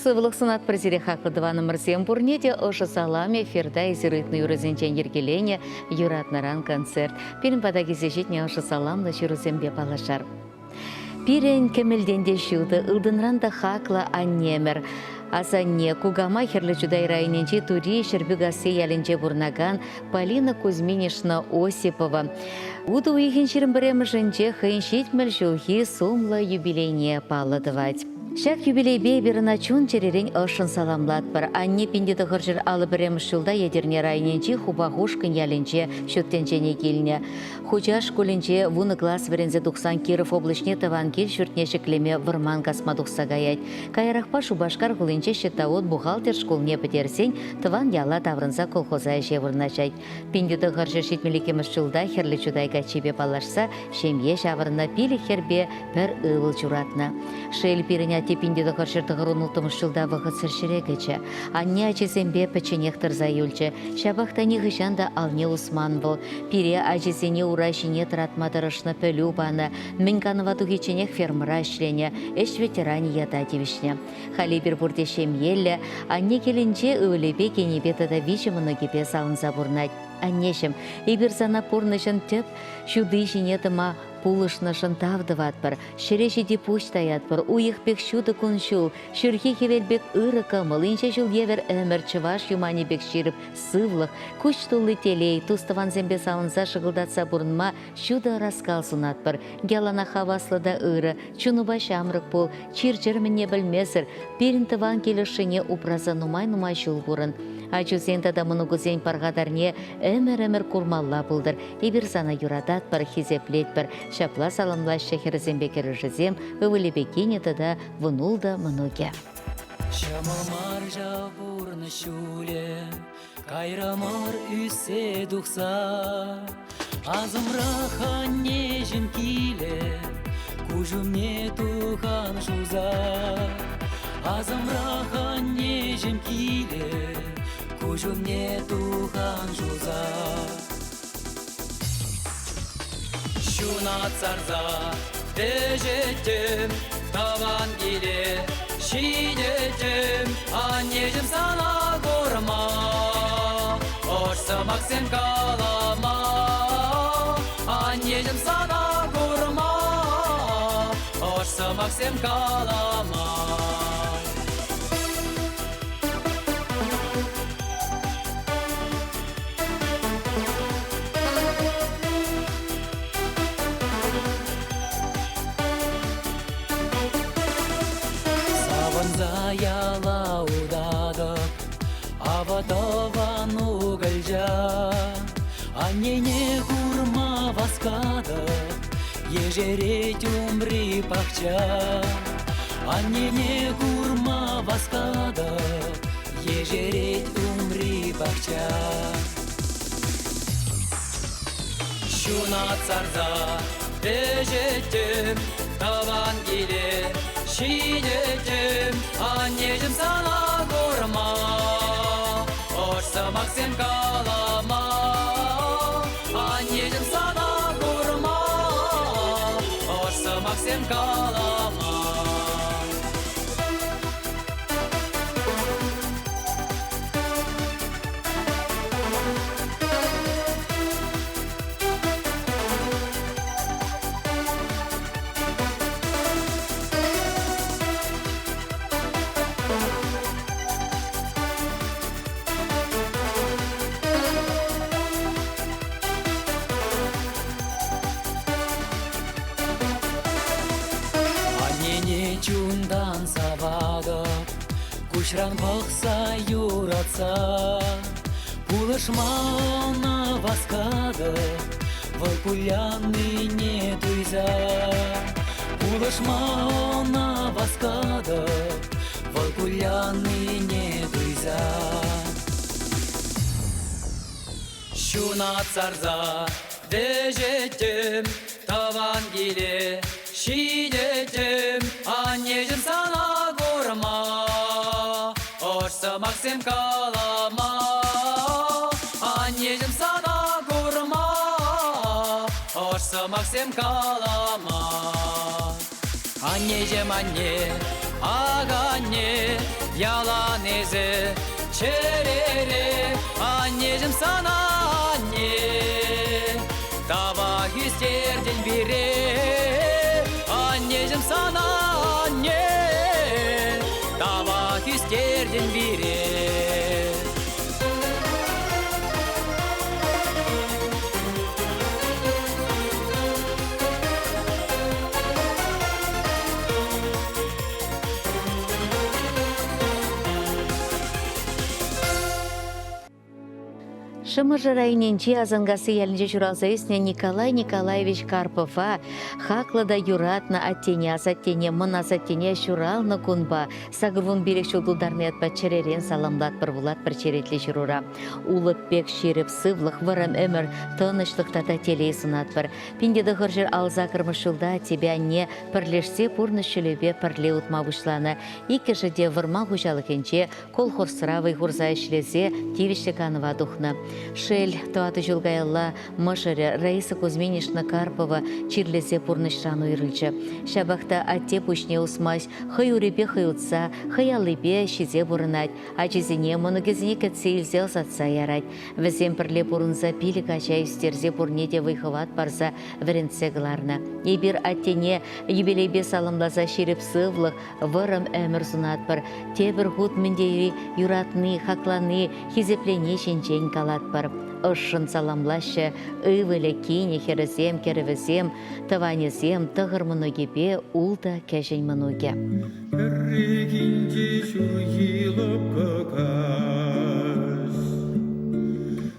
Сывлӑх сунатпӑр сире хаклӑ тӑванӑмӑрсем пурне те ӑшӑ салам эфирта эсир ыйтнӑ юрӑсенчен йӗркеленӗ юратнӑран концерт. Пирӗн пата килсе ҫитнӗ ӑшӑ саламлӑ ҫырусемпе паллашар. Пирӗн кӗмӗлтен те ҫутӑ, ылтӑнран та хаклӑ аннемӗр. Асанне, кукама Хӗрлӗ Чутай районӗнчи Тури Ҫӗрпӳкасси ялӗнче пурӑнакан Полина Кузьминична Осипова утӑ уйӑхӗн 21-мӗшӗнче хӑйӗн 70 ҫулхи сумлӑ юбилейне паллӑ тӑвать. Ҫак юбилейпе эпир ӑна чун-чӗререн ӑшшӑн саламлатпӑр. Анне 1951 ҫулта Етӗрне районӗнчи Хупахушкӑнь ялӗнче ҫут тӗнчене килнӗ. Хучаш шкулӗнче вунӑ класс вӗренсе тухсан Киров облаҫне тӑван кил ҫуртне ҫӗклеме вӑрман касма тухса каять. Каярахпа Шупашкар хулинче счетовод бухгалтер шкулне пӗтерсен тӑван яла таврӑнса колхоза ӗҫе вырнаҫать. 1972 ҫулта Хӗрлӗ Чутай каччипе паллашса ҫемье ҫавӑрнӑ, пилӗк хӗрпе пӗр ывӑл ҫуратнӑ. Шел, пирӗн атте 1996 ҫулта вӑхӑтсӑр ҫӗре кӗчӗ. Анне ачисемпе пӗчченех тӑрса юлчӗ. Ҫапах та нихӑҫан та алне усман вӑл. Пире ачисене ура ҫине тӑратма тӑрӑшнӑ, пӗлӳ панӑ. Мӗн канӑва тухичченех фермӑра ӗҫленӗ, ӗҫ ветеранӗ ята тивӗҫнӗ. Халь эпир пурте ҫемьеллӗ. Анне килӗнче ывӑлӗпе, кинӗпе тата виҫӗ мӑнукӗпе савӑнса пурӑнать. Аннеҫӗм, эпир сана пурнӑҫӑн тӗп ҫути ҫине тӑма пулӑшнӑшӑн тав тӑватпӑр, ҫӗре ҫити пуҫ таятпӑр, уйӑх пек ҫутӑ кун-ҫул, ҫурхи хӗвел пек ырӑ кӑмӑл, инҫе ҫул евӗр ӗмӗр, чӑваш юманӗ пек ҫирӗп сывлӑх, куҫ тулли телей, тус-тӑвансемпе савӑнса шӑкӑлтатса пурӑнма ҫутӑ ӑраскал сунатпӑр. Яланах хаваслӑ та ырӑ, чунупа ҫамрӑк пул, чир-чӗр мӗнне пӗлмесӗр, пирӗн тӑван кил ӑшшине упраса нумай-нумай ҫул пурӑн. Ачусен тата мӑнукусен пархатарне ӗмӗр-ӗмӗр курмалла пултӑр. Эпир сана юрататпӑр, хисеплетпӗр. Ҫапла саламлаҫҫӗ хӗрӗсемпе кӗрӳшӗсем, ывӑлӗпе кинӗ тата вунултӑ мӑнукӗ. Ҫӑмӑл мар ҫав пурнӑҫ ҫулӗ, кайрӑмӑр ӳссе тухса. Асӑмрах аннеҫӗм килӗ, куҫ умне тухан шуса. Асӑмрах аннеҫӗм килӗ, куҫ умне тухан шуса. Ҫунат сарса вӗҫеттӗм тӑван киле ҫитеттӗм, аннеҫӗм сана курма, ӑш сӑмахсем калама. Аннеҫӗм сана курма, ӑш сӑмахсем калама. Савӑнса яла утатӑп, авӑ тӑван укӑлча. Аннене курма васкатӑп, ешерет умри пахча. Аннене курма васкатӑп, ешерет умри пахча. Ҫунат сарса вӗҫеттӗм тӑван киле ҫитеттӗм, аннеҫӗм сана курма, ӑш сӑмахсем калама. Аннеҫӗм сана курма, ӑш сӑмахсем калама. Аннене чунтан саватӑп, куҫран пӑхса юратса. Пулӑшма ӑна васкатӑп, вӑл куляннине туйса. Пулӑшма ӑна васкатӑп, вӑл куляннине туйса. Ҫунат сарса вӗҫеттӗм тӑван киле ҫитеттӗм, аннеҫӗм сана курма, ӑш сӑмахсем калама. Аннеҫӗм сана курма, ӑш сӑмахсем калама. Аннеҫӗм, анне, ак анне, Ялан эсӗ чӗрере, аннеҫӗм сана анне. Тавах ӳстертӗн пире, аннеҫӗм сана анне. Тавах ӳстертӗн пире. Шӑмӑршӑ районӗнчи Асанкасси ялӗнче ҫуралса ӳснӗ Николай Николаевич Карпова хаклӑ та юратнӑ аттене, асаттене, мӑн асаттене ҫуралнӑ кунпа 85 ҫул тултарнӑ ятпа чӗререн саламлатпӑр, вулатпӑр черетлӗ ҫырура. Улӑп пек ҫирӗп сывлӑх, вӑрӑм ӗмӗр, тӑнӑҫлӑх тата телей сунатпӑр. 1900 алсакӑрмӗш ҫулта аттепе анне пӗрлешсе пурнӑҫ ҫулӗпе пӗрле утма пуҫланӑ. Иккӗшӗ те вӑрман хуҫалӑхӗнче, колхозра вӑй хурса ӗҫлесе тивӗҫлӗ канӑва тухнӑ. Шел, тӑватӑ ҫул каялла мӑшӑрӗ Раиса Кузьминична Карпова чирлесе пурнӑҫран уйрӑлчӗ. Ҫапах та атте пуҫне усмасть, хӑй урипе хӑй утса, хӑй аллипе ҫисе пурӑнать, ачисене, мӑнукӗсене кӗтсе илсе ӑсатса ярать. Вӗсем пӗрле пурӑнса пилӗк ача ӳстерсе пурне те вӑй-хӑват парса вӗрентсе кӑларнӑ. Эпир аттене юбилейпе саламласа ҫирӗп сывлӑх, вӑрӑм ӗмӗр сунатпӑр. Тепӗр хут мӗн тери юратни, хаклани, хисеплени ҫинчен калатпӑр. Ӑшшӑн саламлаҫҫӗ ывӑлӗ, кинӗ, хӗрӗсем, кӗрӗвӗсем, тӑванӗсем, тӑхӑр мӑнукӗпе ултӑ кӗҫӗн мӑнукӗ. Пӗррехинче ҫурхи лӑпкӑ каҫ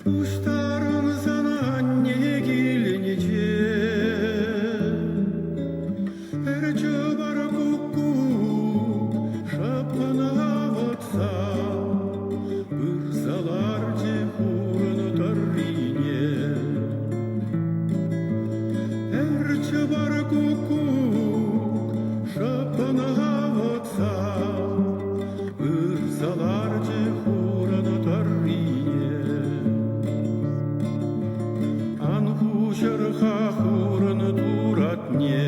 Пуҫтарӑнсан анне килӗнче Пӗр чӑпар куккук шӑппӑн авӑтса Пырса ларчӗ хурӑн тӑррине. Пӗр чӑпар куккук шӑппӑн авӑтса Пырса ларчӗ хурӑн тӑррине. Ан хуҫӑр-ха хурӑн туратне.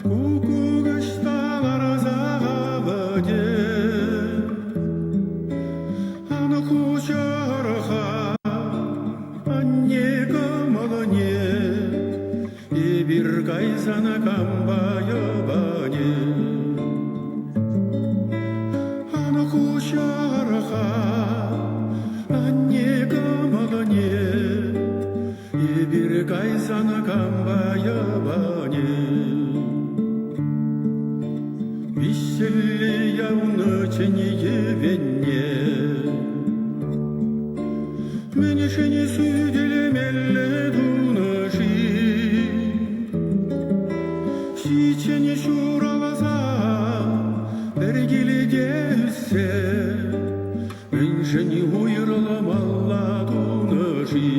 Куккук ӑҫта ларса авӑтӗ? Ан хуҫӑр-ха анне кӑмӑлне, Эпир кайсан кампа йӑпанӗ? Ан хуҫӑр-ха анне кӑмӑлне, Эпир кайсан кампа йӑпанӗ? Виҫҫӗлле явнӑ чӗн йӗвенне Мӗншӗн сӳтӗлмелле тунӑ-ши? Ҫиччӗн ҫуралса пӗр килте ӳссе Мӗншӗн уйрӑлмалла тунӑ-ши?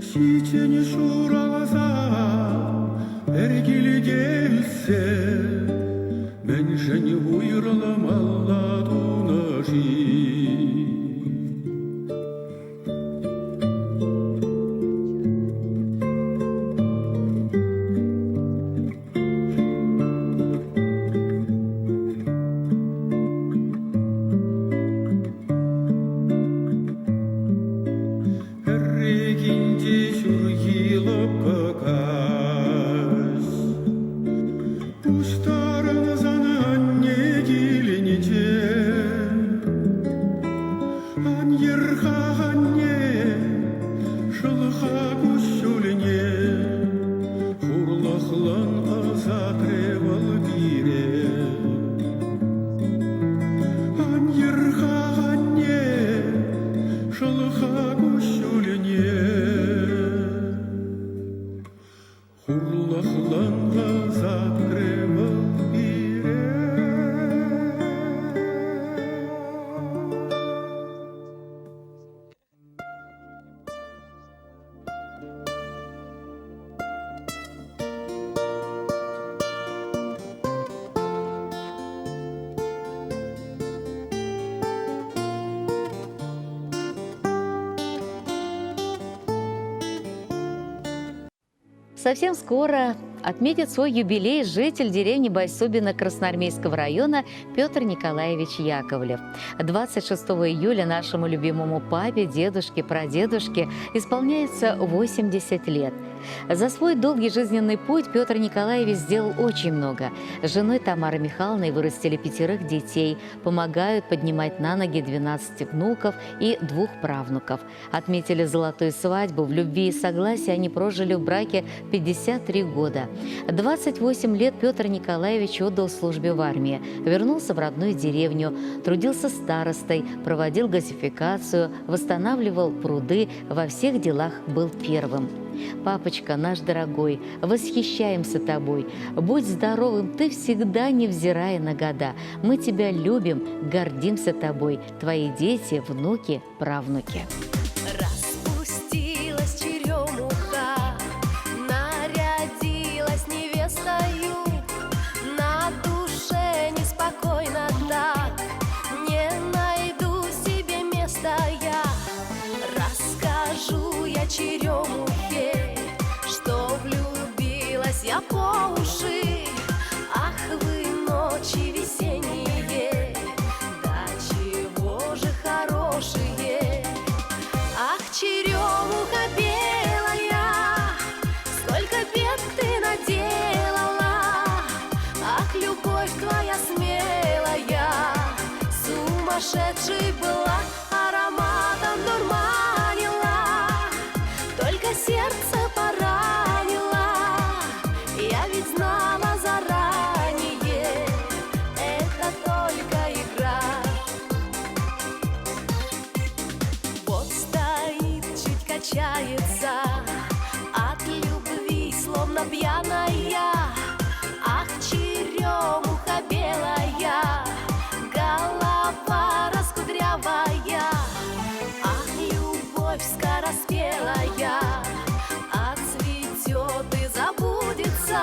Ҫиччӗн ҫуралса пӗр килте ӳссе Мӗншӗн уйрӑлмалла тунӑ-ши? Пӗррехинче ҫурхи лӑпкӑ каҫ Пуҫтарӑнсан анне килӗнче Ан йӗр-ха, анне, шӑл-ха куҫҫульне, Хурлӑхлӑн ӑсатрӗ вӑл пире. Ан йӗр-ха, анне, шӑл-ха куҫҫульне, Хурлӑхлӑн ӑсатрӗ вӑл пире. Совсем скоро. отметит свой юбилей житель деревни Байсубино Красноармейского района Петр Николаевич Яковлев. 26 июля нашему любимому папе, дедушке, прадедушке исполняется 80 лет. За свой долгий жизненный путь Петр Николаевич сделал очень много. С женой Тамарой Михайловной вырастили пятерых детей, помогают поднимать на ноги 12 внуков и двух правнуков. Отметили золотую свадьбу. В любви и согласии они прожили в браке 53 года. 28 лет Петр Николаевич отдал службе в армии. Вернулся в родную деревню, трудился старостой, проводил газификацию, восстанавливал пруды, во всех делах был первым. Папочка наш дорогой, восхищаемся тобой. Будь здоровым ты всегда, невзирая на года. Мы тебя любим, гордимся тобой. Твои дети, внуки, правнуки. Распустилась черемуха, нарядилась невестою, на душе неспокойно так, не найду себе места я. Расскажу я черемухе, что влюбилась я по уши. Ах вы ночи весенние, да чего же хорошие. Ах, черемуха белая, сколько бед ты наделала. Ах, любовь твоя смелая, сумасшедшей была, ароматом дурманила, только сердце поранила. Я ведь знала заранее, это только игра. Вот стоит, чуть качается от любви, словно пьяная. Ах, черемуха белая, голова раскудрявая. Ах, любовь скороспелая, отцветет и забудется.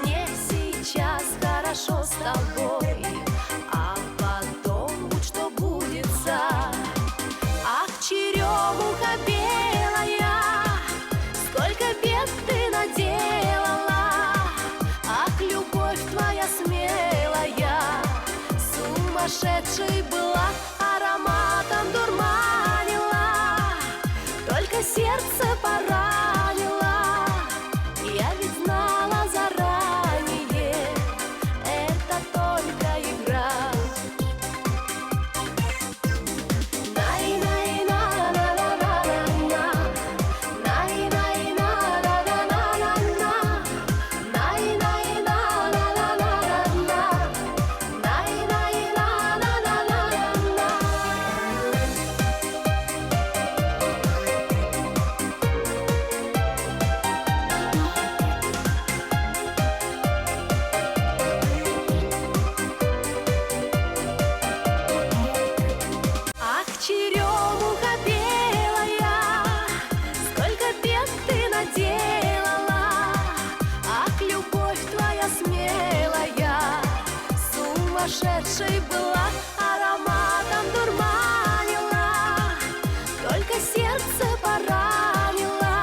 Мне сейчас хорошо с тобой, а потом будь что будется. Ах, черемуха белая, сколько бед ты наделала. Ах, любовь твоя смелая, сумасшедшей была, ароматом дурманила, только сердце поранила. Я ведь знала заранее, это только игра. Най-най-на-на-на-на-на-на. Най-най-на-на-на-на-на-на. Най-най-на-на-на-на-на-на. Най-най-на-на-на-на-на-на. Ах, черемуха белая, сколько бед ты наделала. Ах, любовь твоя смелая, сумасшедшей была, ароматом дурманила, только сердце поранила.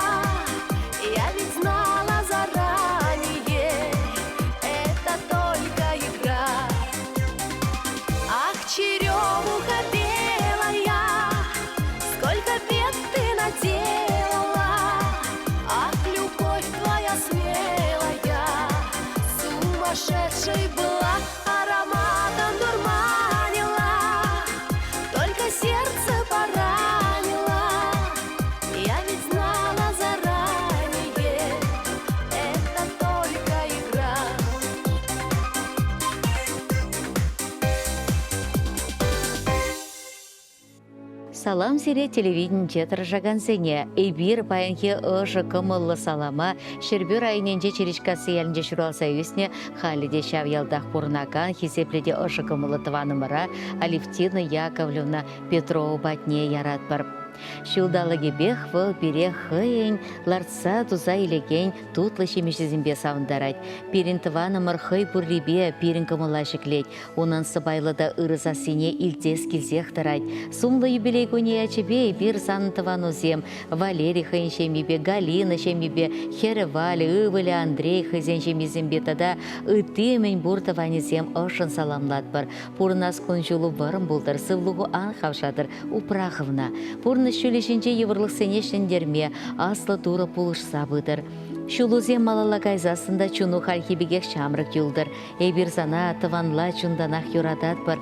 Я ведь знала заранее, это только игра. Ах, черемуха белая, сколько бед ты наделала. Ах, любовь твоя смелая, сумасшедшей была, ароматом дурманила, только сердце поранила. Я ведь знала заранее, это только игра. Салам сире телевиденинче тӑрӑшакансене. Эпир паянхи ӑшӑ кӑмӑллӑ салама Ҫӗрпӳ районӗнчи Чиричкасси ялӗнче ҫуралса ӳснӗ, халӗ те ҫав ялтах пурӑнакан хисеплӗ те ӑшӑ кӑмӑллӑ тӑванӑмӑра Алевтина Яковлевна Петрова патне яратпӑр. Ҫулталӑкӗпех вӑл пире хӑйӗн лартса туса илекен тутлӑ ҫимӗҫӗсемпе савӑнтарать. Пирӗн тӑванӑмӑр хӑй пуррипе пирӗн кӑмӑла ҫӗклет. Унӑн сӑпайлӑ та ырӑ сассине илтес килсех тӑрать. Сумлӑ юбилей кунӗ ячӗпе эпир санӑн тӑванусем Валерий хӑйӗн ҫемйипе, Галина ҫемйипе, хӗрӗ Валя, ывӑлӗ Андрей хӑйсен ҫемйисемпе тата ытти мӗнпур тӑванӗсем ӑшшӑн саламлатпӑр. Пурӑнас кун-ҫулу вӑрӑм пултӑр, сывлӑху ан хавшатӑр, упра хӑвна. Пурнӑҫ ҫулӗ ҫинче йывӑрлӑхсене ҫӗнтерме Аслӑ Турӑ пулӑшса пытӑр. Ҫулусем малалла кайсассӑн та чуну хальхи пекех ҫамрӑк юлтӑр. Эпир сана тӑванла чунтанах юрататпӑр,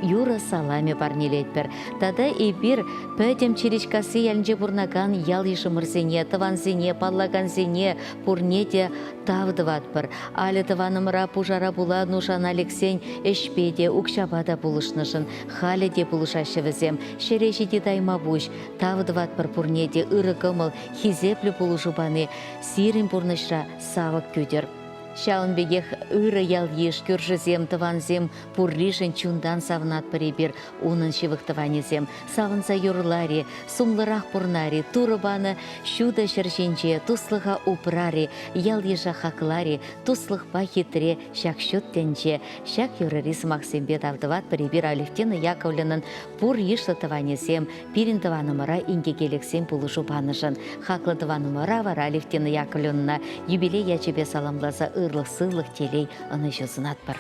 юрӑ саламӗ парнелетпӗр. Тата эпир пӗтӗм Чиричкасси ялӗнче пурӑнакан ял-йышӑмӑрсене, тӑвансене, паллакансене пурне те тав тӑватпӑр. Аля тӑванӑмӑра пушара пула нушана лексен ӗҫпе те, укҫапа та пулӑшнӑшӑн халӗ те пулӑшаҫҫӗ вӗсем. Ҫӗре ҫити тайма пуҫ. Тав тӑватпӑр пурне те ырӑ кӑмӑл, хисеплӗ пулӑшу пани сирӗн пурнӑҫра савӑк кӳтӗр. Ҫавӑн пекех ырӑ ял-йыш, кӳршӗсем, тӑвансем пурришӗн чунтан савӑнатпӑр эпир, унӑн ҫывӑх тӑванӗсем. Савӑнса юрлар-и, сумлӑрах пурӑнар-и, Турӑ панӑ ҫутӑ ҫӗр ҫинче туслӑха упрар-и, ял-йыша хаклар-и, туслӑхпа хитре ҫак ҫут тӗнче. Ҫак юрӑри сӑмахсемпе тав тӑватпӑр эпир Алевтина Яковлевнӑн пур йышлӑ тӑванӗсем, пирӗн тӑванӑмӑра инкеке лексен пулӑшу панӑшӑн. Хаклӑ тӑванӑмӑра вара Алевтина Яковлевнӑна юбилей ячӗпе саламласа ырлӑх-сывлӑх, телей, ӑнӑҫу сунатпӑр.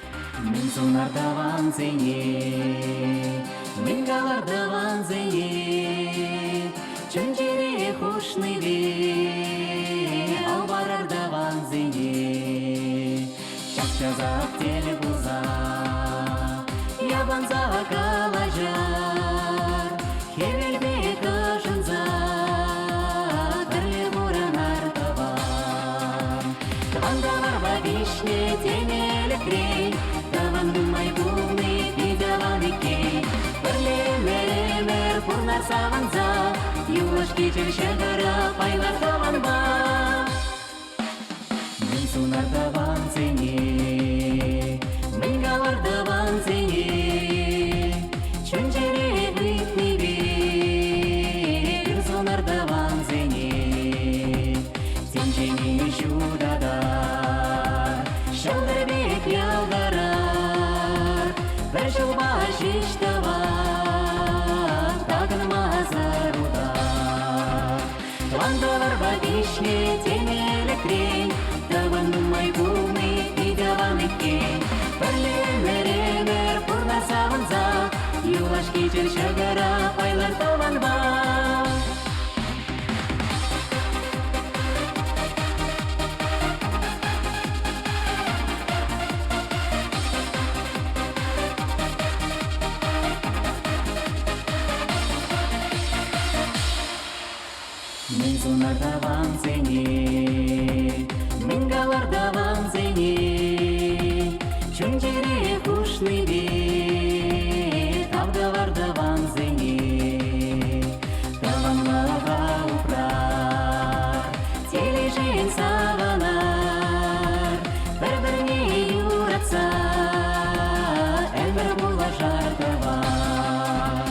Мӗн сунар тӑвансене, мӗн калар тӑвансене, чун-чӗре хушнипе ал парар тӑвансене. Час-часах тӗл пулса явӑнса калаҫар, хӗвелпе ӑшӑнса пӗрле пурӑнар тӑван. Тӑван таварпа пиҫнӗ темелӗхрен, тӑван нумай пулни пит аван иккен. Пӗрле ӗмӗр-ӗмӗр пурнар савӑнса, юлашки чӗл ҫӑкӑра пайлар тӑванпа. Мӗн сунар тӑвансене, мӗн калар тӑвансене, чун-чӗре ыйтнипе ыр сунар тӑвансене. Тӗнчене ҫутатар, ҫӑлтӑр пек ялтӑрар, пӗр ҫулпа ҫеҫ тӑван, такӑнмасӑр утар. Тӑван тӑварпа пиҫнӗ темелӗкрен тӑван нумай пулни пит аван иккен. Пӗрле ӗмӗр-ӗмӗр пурна савӑнса юлашки чӗр ҫӑкӑра пайлар тӑванпа. Мӗн сунар тӑвансене, мӗн калар тӑвансене, чун-чӗре хушнипе тав тӑвар тӑвансене. Тӑванлӑха упрар, телейшӗн савӑнар, пӗр-пӗрне юратса ӗмӗр пулӑшар тӑван.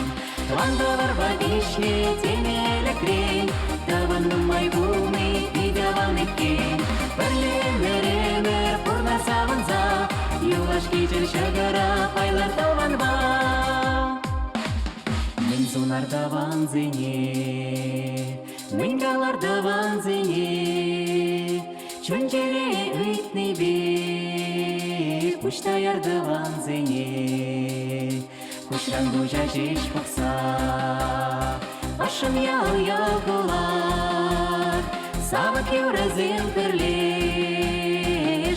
Тӑван тӑварпа пиҫнӗ темелӗкрен тӑван нумай пулни пит аван иккен. Пӗрле ӗмӗр-ӗмӗр пурна савӑнса юлашки чӗл ҫӑкӑра пайлар тӑванпа. Мӗн сунар тӑвансене, мӗн калар тӑвансене, чун-чӗре ыйтнипе пуҫ таяр тӑвансене. Куҫран куҫа ҫеҫ пӑхса Ӑшшӑн ял-ял кулать. Савӑк юрӑсем пӗрле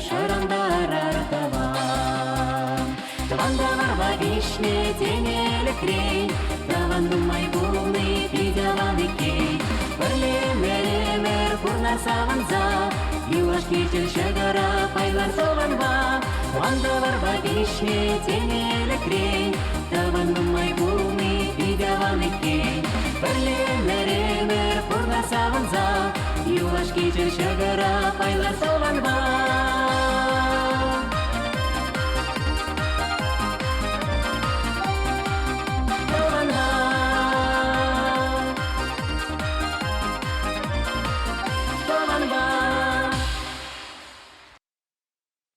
шӑрантарар тӑван. Тӑван таварпа пиҫнӗ тенӗлӗхрен тӑван нумай пулни пит аван иккен. Пӗрле ӗмӗр-ӗмӗр пурнар савӑнса юлашки чӗл ҫӑкӑра пайлар тӑванпа. Тӑван тӑварпа пиҫнӗ тенӗлӗхрен тӑван нумай пулни пит аван иккен. Пӗрле ӗмӗр-ӗмӗр пурнар савӑнса юлашки чӗл ҫӑкӑра пайлар тӑванпа. Тӑванпа.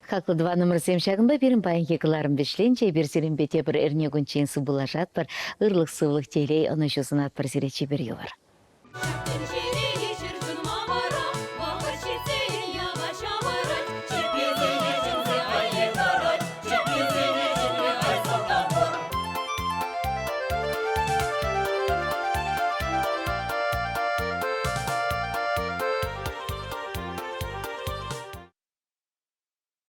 Хаклӑ тӑванӑмӑрсем, ҫакӑнпа пирӗн паянхи кӑларӑм вӗҫленчӗ. Эпир сирӗнпе тепӗр эрне кунччен сывпуллашатпӑр. Ырлӑх-сывлӑх, телей, ӑнӑҫу сунатпӑр сире чипер юлӑр.